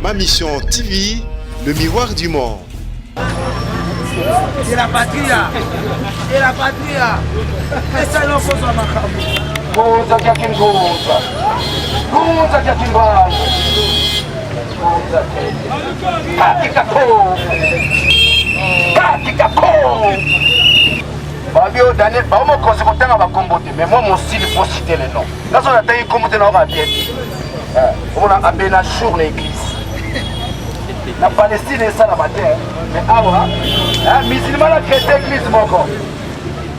Ma Mission TV, le miroir du monde. C'est la patria. C'est la patria. Esa lokozwa makambo. Ngunza kya kingunza. Ngunza kya kimbangu. Ngunza tete. Katika Kongo. Katika Kongo. Babi oyo Daniel, bao mokonzi kotanga bakombo te, mais moi mon style faut citer les noms. Nga so natangi kombo te nayoka bien te. Eh, omona Abenashour na église. Na Palestine esalama te, mais awa eh, musulman na chrétien église moko.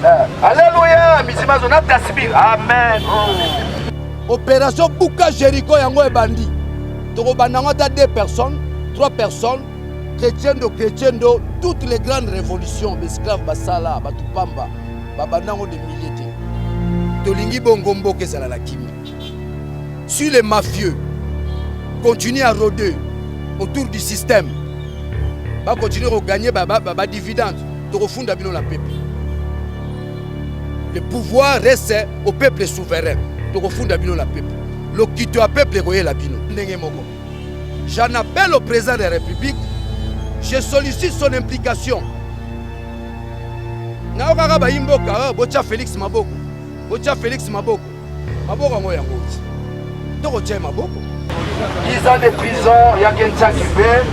Eh, Alléluia, musulman azo na tasbih. Amen. Oh. Opération Buka Jericho yango ebandi. Tokobanda yango ata deux personnes, trois personnes, crescendo crescendo, toutes les grandes révolutions l'esclave basala bato pamba babanda yango de milliers te. Tolingi bongo mboka ezala na kimia. Si les mafieux continuent à rôder autour du système, ba continuer ko gagner ba, ba, ba, ba dividende, tokofunda bino na peuple. Le pouvoir reste au peuple souverain. Tokofunda bino na peuple. Lokito ya peuple ekoyela bino ndenge moko. J'en appelle au président de la République. Je sollicite son implication. Naokaka bayimboka oh, botia Félix maboko. Botia Félix maboko. Maboko yango yango ti. Tokotia ye maboko. 10 ans de prison ya Kentia Kibe,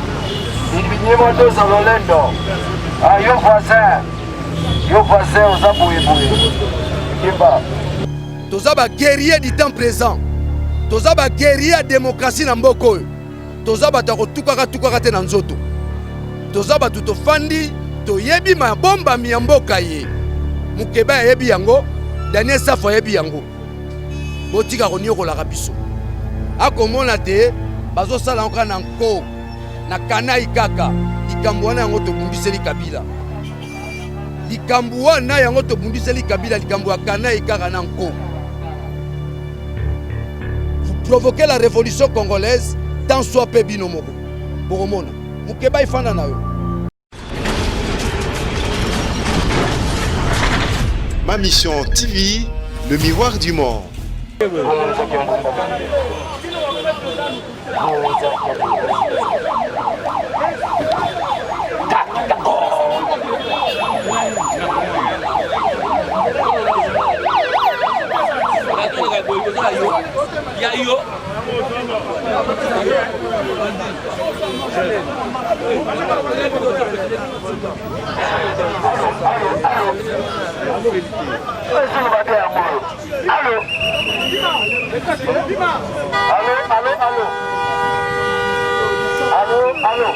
ibinyemo doza lolendo. Ah, yo voisin, yo voisin oza boye boye. Kemba. Toza ba guerrier du temps présent. Toza ba guerrier ya démocratie na mboka oyo. Toza bato ya kotukaka tukaka te na nzoto. Toza bato tofandi toyebi mabombami ya mboka ye. Mukeba ayebi yango, Daniel Safu ayebi yango. Botika koniokolaka biso. Akomona te bazosala yango kaka na nko na kanai kaka likambo wana yango tobundiseli Kabila. Likambo wana yango tobundiseli Kabila, likambo ya kanai kaka na nko. Vous provoquez la révolution congolaise tant soit pe bino moko. Bokomona. Mukeba ifanda na yo. Ma Mission TV, le miroir du monde. Allo Allo, allo, allo Allo, allo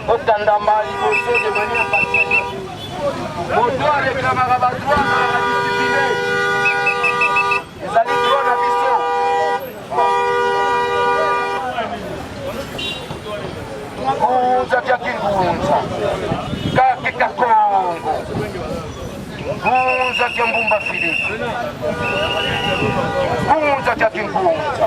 Otandama liboso de manière pacifique. Moto areklamaka ba droit azalaka discipline. Ezali droit na biso. Ngunza kya kingunza kake ka Kongo Ngunza kya Mbumba Philippe Ngunza kya kingunza.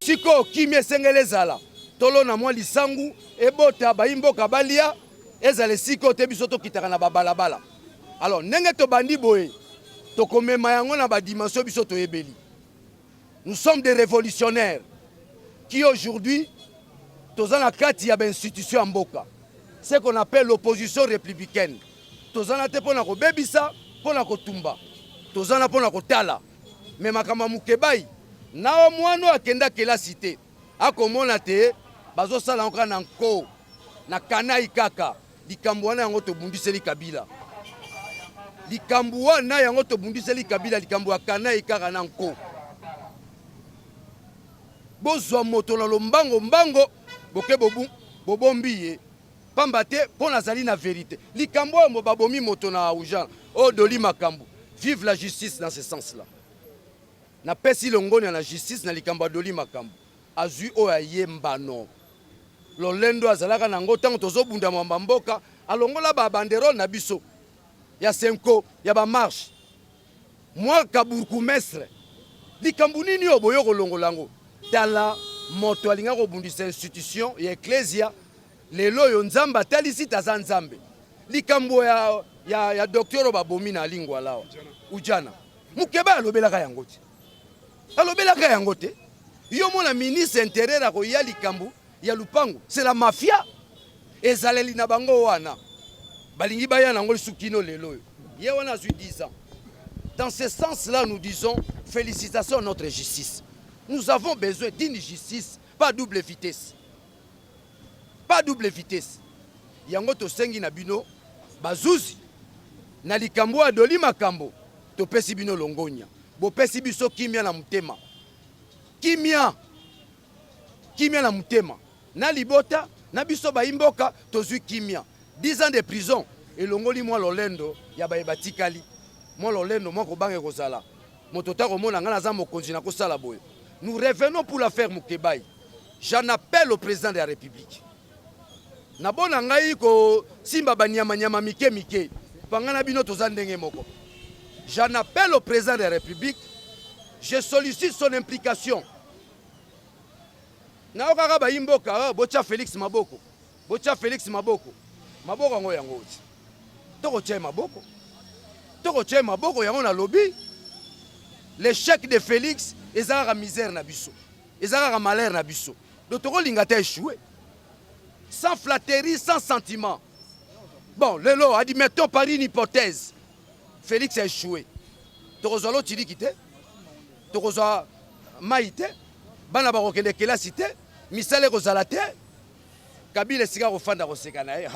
Sikoyo kimia esengeli ezala, tolona mwa lisangu ebota, bayi mboka balia, ezala esika oyo te biso tokitaka na babalabala. Alors ndenge tobandi boye, tokomema yango na ba dimension biso toyebeli. Nous sommes des révolutionnaires qui aujourd'hui toza na kati ya ba institution ya mboka, ce qu'on appelle l'opposition républicaine. Toza na te pona kobebisa, pona kotumba, toza na pona kotala. Mais makambo ya Mukebayi na mwana oyo akenda kelasi te akomona te bazosala yango kaka na nko na kanai kaka likambo wana yango tobundiseli Kabila. Likambo wana yango tobundiseli Kabila, likambo ya kanai kaka na nko. Bozwa moto na lombango mbango boke bobu, bobombi ye pamba te mpo nazali na verite. Likambo oyo babomi moto na Ujana oyo Doli Makambo, vive la justice dans ce sens là. Napesi longonya na justice na likambo ya Doli Makambo, azwi oyo aye mbano. Lolendo azalaka na yango ntango tozobunda mwamba mboka, alongola ba banderole na biso ya senko ya ba marche. Mwa ka bourgoumestre, likambo nini oyo boyo kolongola yango? Tala moto alinga kobundisa institution ya eklezia, lelo oyo Nzambe atalisi te aza Nzambe. Likambo ya, ya, ya docteur oyo babomi na Lingwala awa, Ujana, Mukeba alobelaka yango te, alobelaka yango te. Yo mona ministre intérieur akoya likambo ya lupango, c'est la mafia. Ezaleli na bango wana balingi baya nango lisusu kino lelo oyo. Ye wana azwi 10 ans. Dans ce sens-là, nous disons félicitations à notre justice. Nous avons besoin d'une justice, pas double vitesse. Pas double vitesse. Yango tosengi na bino bazuzi na likambo ya Doli Makambo, topesi bino longonya, bopesi biso kimia na motema, kimia kimia na motema na libota na biso bayimboka tozwi kimia. 10 ans de prison elongoli mwa lolendo ya baye batikali, mwa lolendo mwa kobanga ekozala moto ta komona ngai naza mokonzi na kosala boye. Nous revenons pour l'affaire Mukebayi. J'en appelle au président de la République. Nabona ngai kosimba banyamanyama mike mike panga na bino toza ndenge moko. J'en appelle au président de la République. Je sollicite son implication. Nayokaka bayi mboka oh, botya Félix maboko, botya Félix maboko. Maboko yango yango oti tokotya ye maboko, tokotya ye maboko yango nalobi l'échec de Félix eza kaka misère na biso, eza kaka malheur na biso. Donc tokolinga te échouer sans flatterie, sans sentiment. Bon, lelo, admettons par une hypothèse, Félix a échoué. Tokozwa lotiliki te, tokozwa mai te, bana bakokende kelasi te, misala ekozala te. Kabila esika kofanda koseka na ye.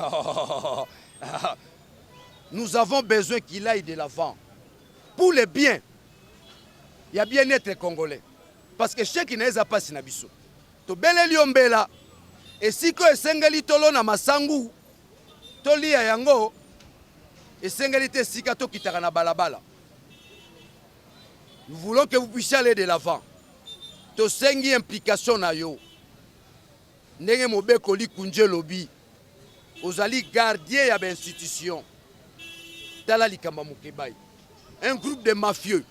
Nous avons besoin qu'il aille de l'avant pour le bien ya bien-être congolais. Parce que chèque na eza pasi na biso. Tobeleli yo mbela esika oyo esengeli tolona masangu tolia yango, esengeli te esika tokitaka na balabala. Nous voulons que vous puissiez aller de l'avant. Tosengi implication na yo ndenge mobeko likunji elobi, ozali gardien ya ba institution. Tala likambo ya Mukebayi, un groupe de mafieux,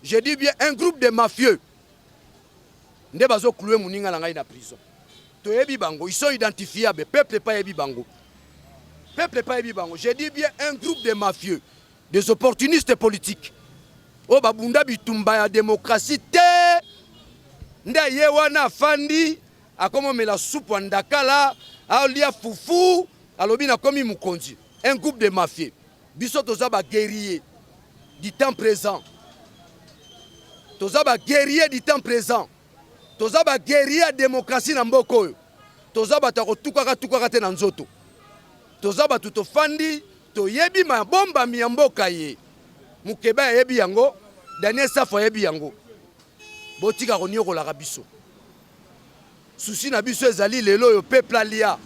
je dis bien un groupe de mafieux nde bazo clouer moninga na ngai na prison. Toyebi bango, ils sont identifiables, peuple pa yebi bango, peuple pa yebi bango. Je dis bien un groupe de mafieux, des opportunistes politiques oyo babunda bitumba ya démocratie te, nde ye wana afandi akomomela supu ya ndakala, alia fufu, alobi nakomi mokonzi. Un groupe de mafieux. Biso toza ba guerrier du temps présent, toza ba guerrier du temps présent, toza ba guerrier ya démocratie na mboka oyo. Toza bato ya kotukaka tukaka te na nzoto, toza bato tofandi toyebi mabombami ya mboka. Ye Mukeba ayebi yango, Daniel Safo ayebi yango. Botika koniokolaka biso. Souci na biso ezali lelo oyo peuple alia,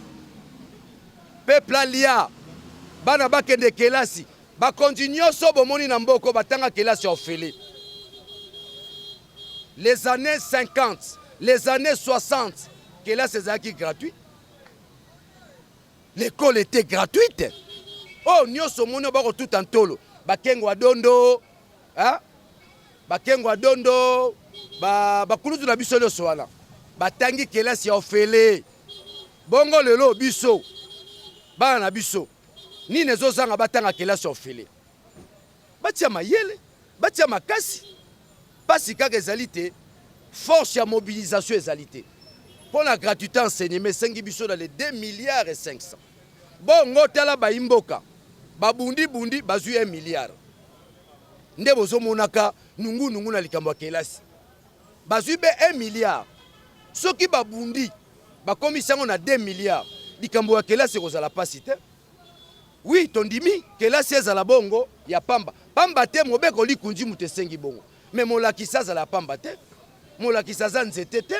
peuple alia, bana bakende kelasi. Bakonzi nyonso bomoni na mboko batanga kelasi ya ofele. Les années 50, les années 60, kelasi ezalaki gratuit, l'école était gratuite. Oyo nyonso omoni bakotuta ntolo, bakengo adondo, bakengo adondo, bakulutu na biso nyonso wana batangi kelasi ya ofele. Bongo lelo biso bana na biso nini ezozanga batanga kelasi ya ofele? Batia mayele, batia makasi. Pasi kaka ezali te, force ya mobilisation ezali te. Mpo na gratuité enseignement esengi biso na les 2 milliards et 500. Bongo tala bayimboka babundi bundi bazwi 1 milliard, nde bozomonaka nungu nungu na likambo ya kelasi. Bazwi be 1 milliard, soki babundi bakomisi yango na 2 milliards, likambo ya kelasi ekozala pasi te. Oui, tondimi kelasi ezala bongo ya pamba pamba te, mobeko likunzi moto esengi bongo, me molakisi azala ya pamba te, molakisi aza nzete te,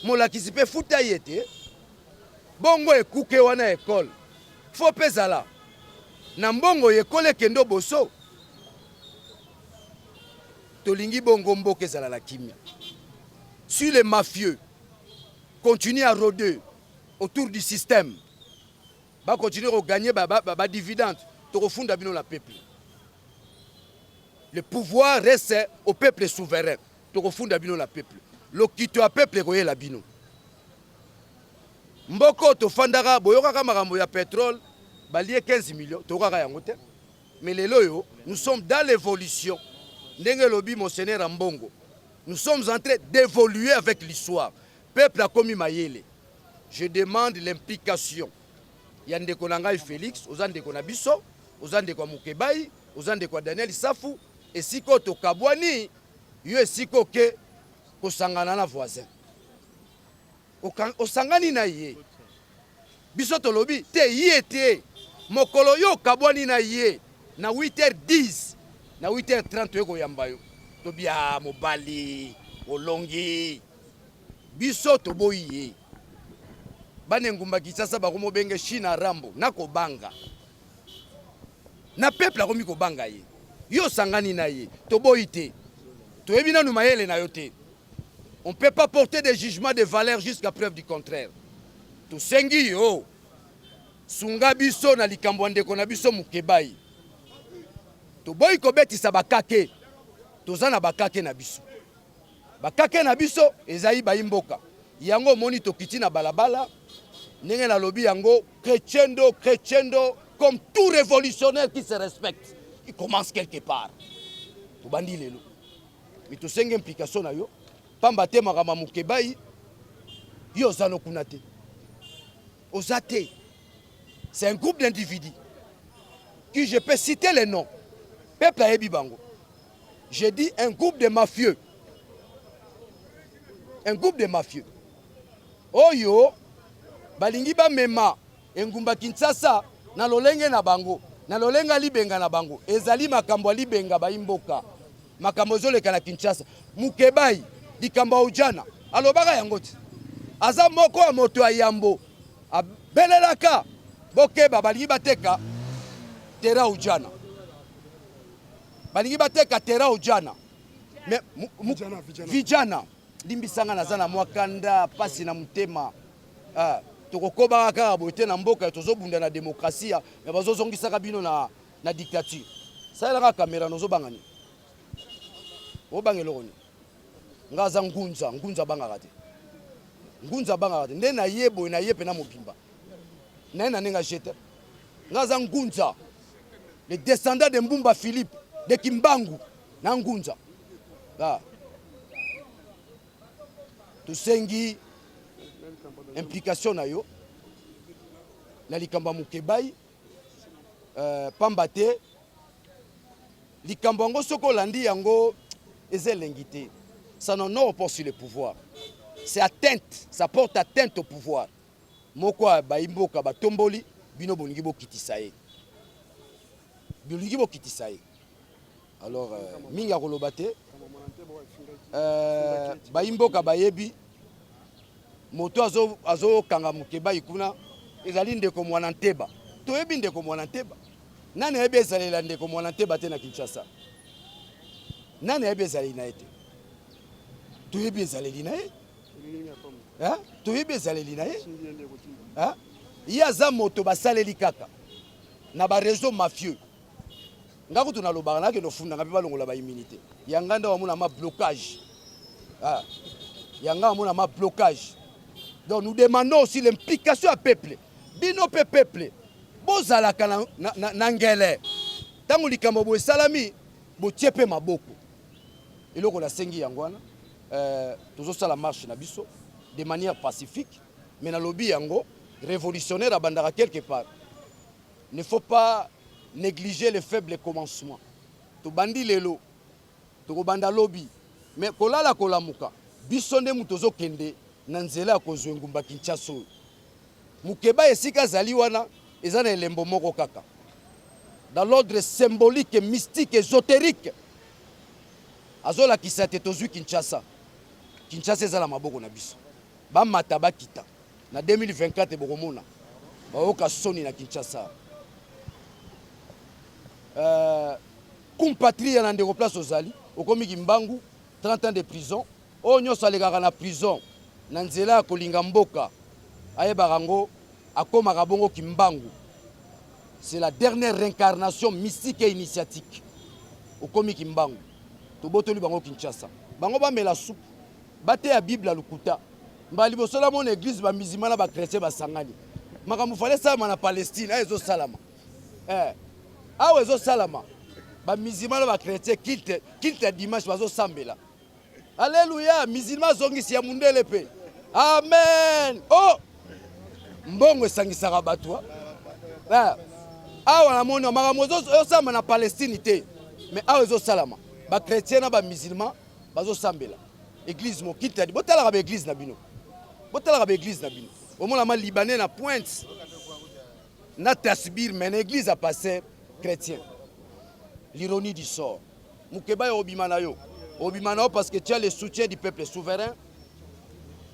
molakisi mpe futa ye te. Bongo ekuke wana ekole fo mpe ezala na mbongo, ekole ekende oboso. Tolingi bongo mboka ezala na kimia. Si les mafieux continuent à rôder, Autour du système ba continuer ko gagner ba, ba, ba, ba dividende, tokofunda bino na peuple. Le pouvoir reste au peuple souverain. Tokofunda bino na peuple. Lokito ya peuple ekoyela bino. Mboka oyo tofandaka, boyokaka makambo ya petrole balie 15 millions, toyokaka yango te. Mais lelo oyo nous sommes dans l'évolution. Ndenge elobi Monseigneur Ambongo, nous sommes en train d'évoluer avec l'histoire. Peuple akomi mayele. Je demande l'implication ya ndeko na ngai Felix, oza ndeko na biso, oza ndeko ya Mukebayi, oza ndeko ya Daniel Safu, esika oyo tokabwani, yo esika oke kosangana na voisin. Osangani na ye. Biso tolobi te ye te. Mokolo yo okabwani na ye na 8h10 na 8h30 toye koyamba yo. Tobia mobali olongi. Biso toboyi ye. Bana engumba Kinshasa bakomobenge China Rambo na kobanga. Na peuple akomi kobanga ye. Yo osangani na ye. Toboyi te. Toyebi nanu mayele na yo te. On peut pas porter des jugements de valeur jusqu'à preuve du contraire. Tosengi yo sunga biso na likambo ya ndeko na biso Mukebayi. Toboyi kobetisa bakake. Toza na bakake na biso. Bakake na biso ezali bayi mboka. Yango omoni tokiti na balabala ndenge nalobi yango crescendo crescendo comme tout révolutionnaire qui se respecte il commence quelque part. Tobandi lelo. Mais tosengi implication na yo pamba te makambo ya Mukebayi yo oza no kuna te. Oza te. C'est un groupe d'individus qui je peux citer les noms. Peuple ayebi bango. Je dis un groupe de mafieux. Un groupe de mafieux. Oyo balingi bamema engumba Kinshasa na lolenge na bango, na lolenge ya libenga na bango. Ezali makambo ya libenga bayi mboka. Makambo ezoleka na Kinshasa. Mukebayi, likambo ya Ujana, alobaka yango ti. Aza moko ya moto ya yambo abelelaka bokeba balingi bateka terrain Ujana. Balingi bateka terrain Ujana. Mais vijana, vijana. Vijana. Limbisanga naza na mwa kanda pasi na motema. Ah, tokokobaka kaka boye te na mboka tozobunda na demokrasia me bazozongisaka bino na, na dictature. Salelaka kamera nozobanga nini? Obanga eloko nini? Nga aza ngunza, ngunza abangaka te. Ngunza abangaka te. Nde na ye boye na ye pena mobimba. Na ye na ndenge ajete. Nga aza ngunza. Le descendant de Mbumba Philippe de Kimbangu na ngunza. Ah. Tosengi implication na yo na likambo ya Mukebayi pamba te likambo yango soki olandi yango eza elengi te. Ça n'honore pas sur le pouvoir. C'est atteinte, ça porte atteinte au pouvoir. Moko ya bayi mboka batomboli bino bolingi bokitisa ye. Bolingi bokitisa ye. Alors mingi ya koloba te. Bayi mboka bayebi moto azokanga Mukebayi kuna ezali ndeko Mwana Nteba. Toyebi ndeko Mwana Nteba. Nani ayebi ezaleli ya ndeko Mwana Nteba te na Kinshasa? Nani ayebi ezaleli na ye te? Toyebi ezaleli na ye. Toyebi ezaleli na ye. Ye aza moto basaleli kaka na ba réseau mafieux. Nga kutu nalobaka nakende ofundanga mpe balongola ba immunité. Ya nga nde wamona ma blocage. Ya nga wamona ma blocage. Donc nous demandons aussi l'implication ya peuple. Bino pe peuple bozalaka na, na, na, na ngele. Tango likambo boye esalami botie pe maboko. Eloko nasengi yango wana tozosala marche na biso de manière pacifique, mais nalobi yango révolutionnaire abandaka quelque part. Ne faut pas négliger le faible commencement. Tobandi lelo, tokobanda lobi, mais kolala kolamuka biso nde moto ozokende na nzela ya kozwa engumba Kinshasa oyo. Mukeba esika azali wana eza na elembo moko kaka. Dans l'ordre symbolique, mystique, ésotérique, azolakisa te tozwi Kinshasa. Kinshasa eza na maboko na biso. Bamata bakita. Na 2024 bokomona bayoka soni na Kinshasa. Compatriote na ndeko place ozali, okomi Kimbangu, 30 ans de prison. Oyo nyonso alekaka na prison na nzela ya kolinga mboka. Ayebaka yango, akomaka bongo Kimbangu. C'est la dernière réincarnation mystique et initiatique. Okomi Kimbangu. Tobotoli bango Kinshasa. Bango bamela supu. Bateya Bible ya lokuta. Mbala liboso namona eglise ba musulmans na ba chretiens basangani. Makambo fallait esalama na Palestine, awa ezosalama. Eh, awa ezosalama. Ba musulmans na ba chretiens culte, culte ya dimanche bazosambela. Alléluia, musulman azongisi ya mundele pe. Amen. Oh! Mbongo esangisaka bato. Eh. Awa namoni makambo ezosalama na Palestine te. Mais awa ezosalama. Ba chrétiens na ba musulmans bazosambela. Église mo culte ya botalaka ba église na bino. Botalaka ba église na bino. Omona ma libanais na pointe na tasbir mais na église ya pasteur chrétien. L'ironie du sort. Mukebayi obima na yo. Obima na yo parce que tu as le soutien du peuple souverain.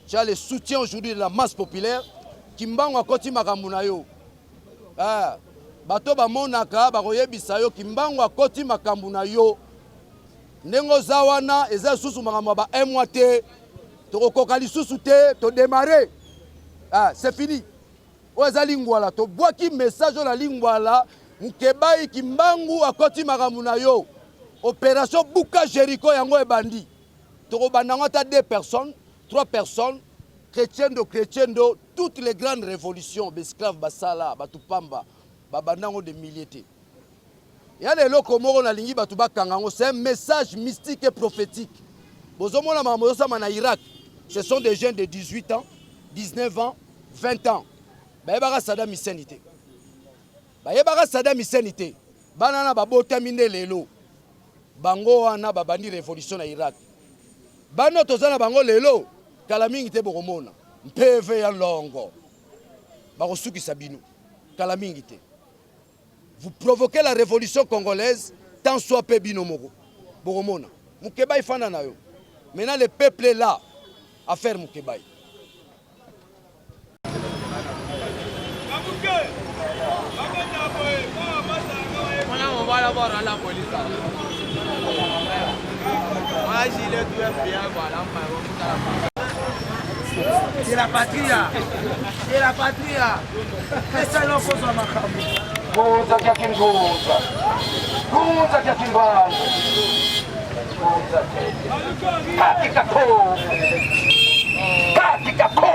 Tu as le soutien aujourd'hui de la masse populaire. Kimbangu akoti makambo na yo. Ah, bato bamonaka bakoyebisa yo Kimbangu akoti makambo na yo. Ndenge oza wana eza lisusu makambo ya ba un mois te. Tokokoka lisusu te, to démarrer. Ah, c'est fini. Oyo eza lingwala, tobwaki message oyo na lingwala, Mukebayi Kimbangu akoti makambo na yo. Operation buka Jericho yango ebandi. Tokobanda yango ata deux personnes, trois personnes, crescendo crescendo, toutes les grandes revolutions ba esclaves basala, batu pamba, babanda yango de milliers te. Ya na eloko moko nalingi bato bakanga yango, c'est un message mystique et prophétique. Bozomona makambo ezosama na Irak, ce sont des jeunes de 18 ans, 19 ans, 20 ans. Bayebaka Saddam Hussein te. Bayebaka Saddam Hussein te. Bana na babotami nde lelo. Bango wana babandi révolution na Irak. Bana toza na bango lelo, kala mingi te bokomona. Mpeve ya longo. Bakosukisa bino. Kala mingi te. Vous provoquez la révolution congolaise, tant soit peu bino moko. Bokomona. Mukebayi fanda na yo. Maintenant le peuple est là à faire Mukebayi. C'est la patria. C'est la patria. Pesa eloko ozwa makambo. Ngunza kya kingunza. Ngunza kya kimbangu. Ngunza tete. Katika ko. Katika ko.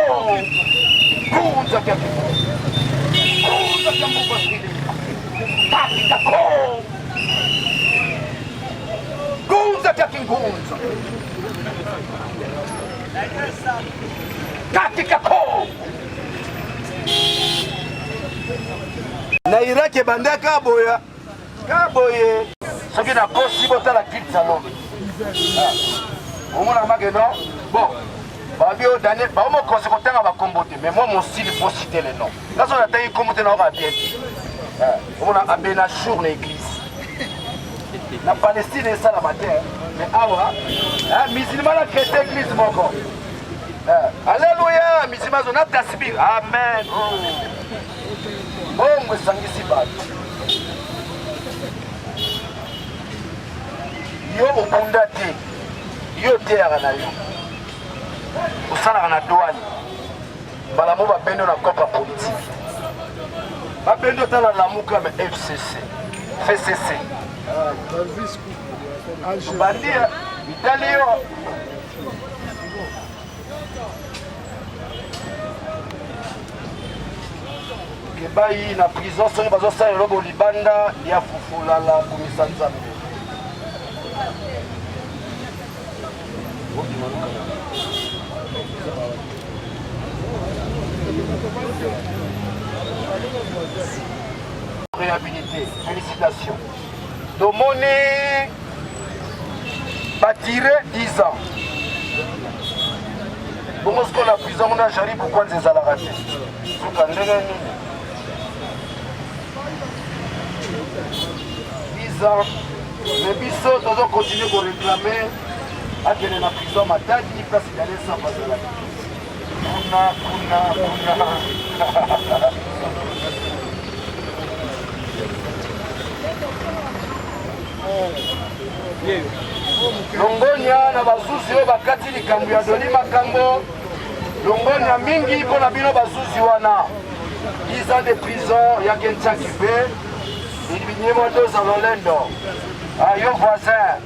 Ngunza kya kingunza. Ngunza kya mbubasili. Katika ko. Ngunza kya kingunza. Katika ko. Na Irak ebandaka boya ka boye soki nakosi botala culte ya lobi omona make non bon babi oyo daniel bao mokonzi kotanga bakombo te mais moi mon style il faut citer le nom nga soki natangi kombo te naoka bien te omona abenashour na église na palestine esalama te mais awa musulman na chrétien église moko Alléluia, musulman azo na tasbih. Amen. Mbongo esangisi bato. Yo obunda te. Yo oteyaka na yo. Osalaka na douane. Mbala mo babendo na copa politique. Babendo ata na Lamuka mais FCC. FCC. Obandi mitali yo. Kebayi na prison soki bazosala eloko libanda ya fufulala kumisa nzambe. Réhabilité, félicitations. Tomoni batire 10 ans bongo sikoyo na prison kuna jaribu kwanza ezalaka te suka ndenge nini 10 ans mais biso tozo continue koréclame akende na prison matadi place dale samba azalaki kuna kuna kuna. Longonya na bazuzi oyo bakati likambo ya Doli Makambo. Longonya mingi mpo na bino bazuzi wana. 10 ans de prison ya Kenshaki mpe ebinye doza lolendo. Ah, yo voisin,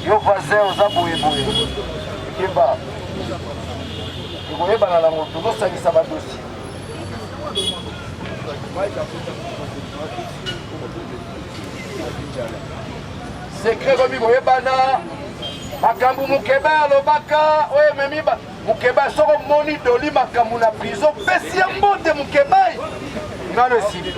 yo voisin oza boye boye. Keba. Ekoyebana nango tozosangisa ba dossier. Secret ekomi koyebana makambo mokeba alobaka oyo ememi mokeba soki omoni doli makambo na prison pesi ye mbote mokebai ngano esili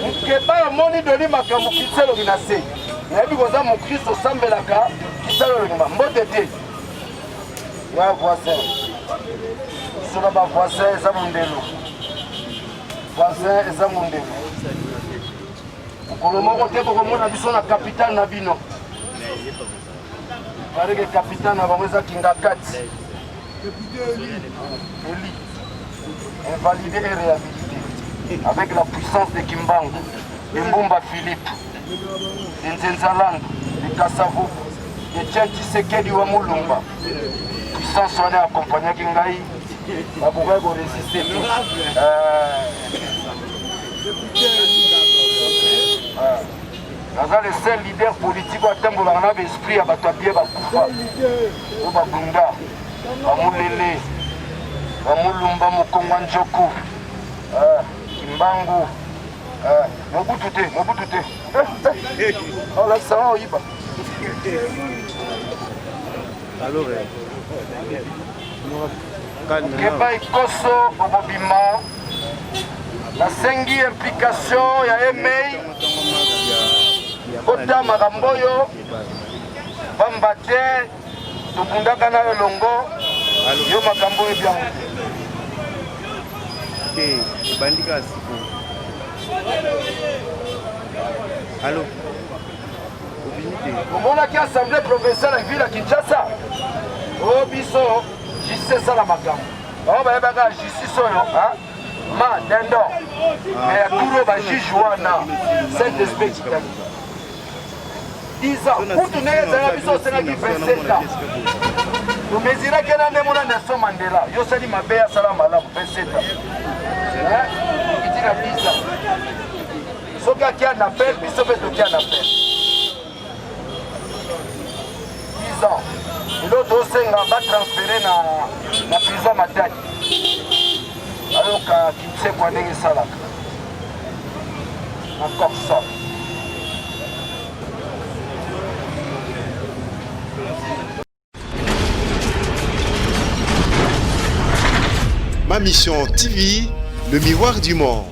mokebai omoni doli makambo kitisa elongi na se nayebi koza mokristo osambelaka kitisa elongi mbote te ya voisin biso na bavoisin eza mondelo voisin eza mondelo mokolo moko te bokomona biso na capitale na bino pareke capitale na bango eza kingakati eli invalidé et réhabilité avec la puissance de Kimbangu de Mbumba Philippe de Nzenzalandu de Kasavubu de Tien Tshisekedi wa Mulumba puissance wana accompagnaki ngai bakokaki koresiste te naza le seul leader politique oyo atambolaka na baesprit ya bato ya bie bakufa oyo babunda bamulele bamulumba mokongwa njoku kimbangu mobutu te mobutu te olakisanga oyiba keba ikoso okobima nasengi implication ya emei kota makambo oyo pamba te tobundaka nayo elongo yo makambo oyo ebyango te ebandi kaka sikoyo alo obimi te omonaki assemblée provinciale ya ville ya kinshasa oyo biso justice esala makambo bango bayebaka justice oyo ma dendo mais ya turo bajuge wana saint esprit ekitaki 10 ans kutu ndenge ezalaka biso osengaki 27 ans tomeziraki na ndenge mona Nelson Mandela yo osali mabe asala malamu 27 ans okiti na 10 ans soki akia na appel biso mpe tokia na appel 10 ans lelo tosenga batransfere na, na prison Matadi ayoka kinsekwa ndenge esalaka na corson Ma Mission TV, le miroir du monde.